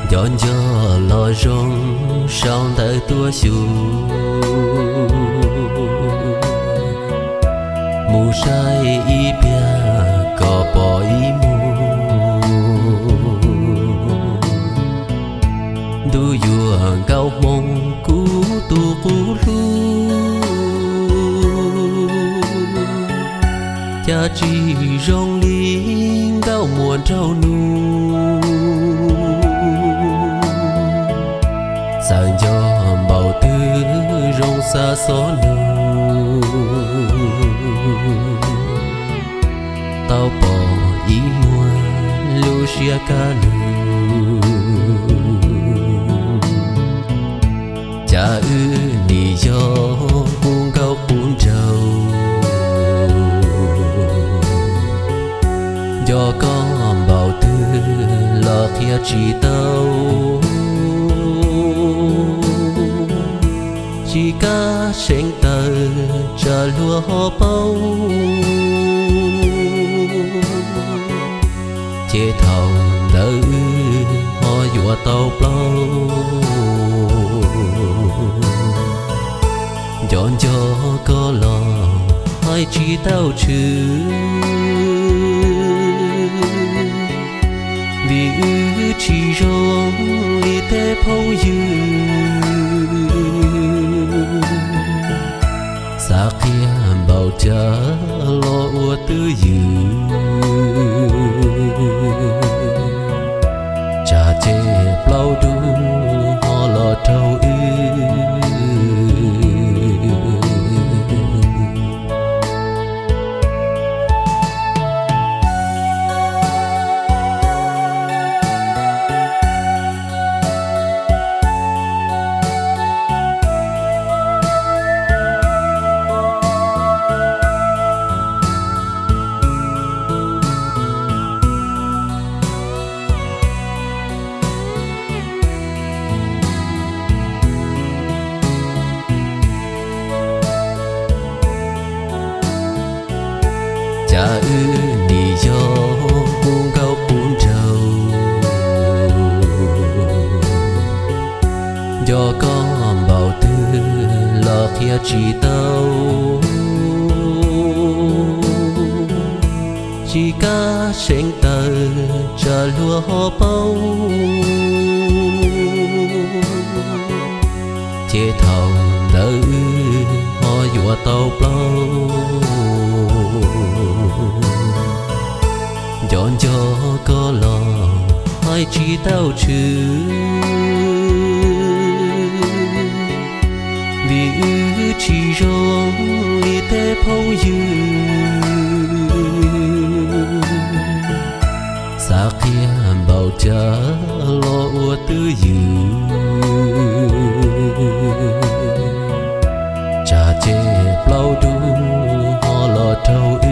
Nco nco los zoo sau ntawv tuaj xyuas, mus saib ib pliag kom pom ib mus. Ntuj yuav nkauj hmoo kuv tus qub hlub, cas tsis zoo li nkauj muam nraug nus. Txawm nco npaum twg zoo xa xov nug, tau pom ib muag lub siab kaj lug. Cas wb nim yog qub nkauj qub nraug, nco koj npaum twg los qhia tsis tau. Tsis kav seev taws tsam luag ho paub, ces thaum ntawd wb ho yuav tau plaub. Nco nco koj los hais tsis tau tshwm, vim wb tsis zoo li tej phooj ywg. Xav qhia npaum cas los ua twj ywm, tsam ces plaub dub ho los raug wb. Cas wb nim yog qub nkauj qub nraug, nco koj npaum twg los qhia tsis tau. Tsis kav seev taws tsam luag ho paub, ces thaum ntawd wb ho yuav tau plaub. Nco nco koj los hais tsis tau tshwm, vim wb tsis zoo li tej phooj ywg. Xav qhia npaum cas los ua twj ywm, tsam ces plaub dub ho los raug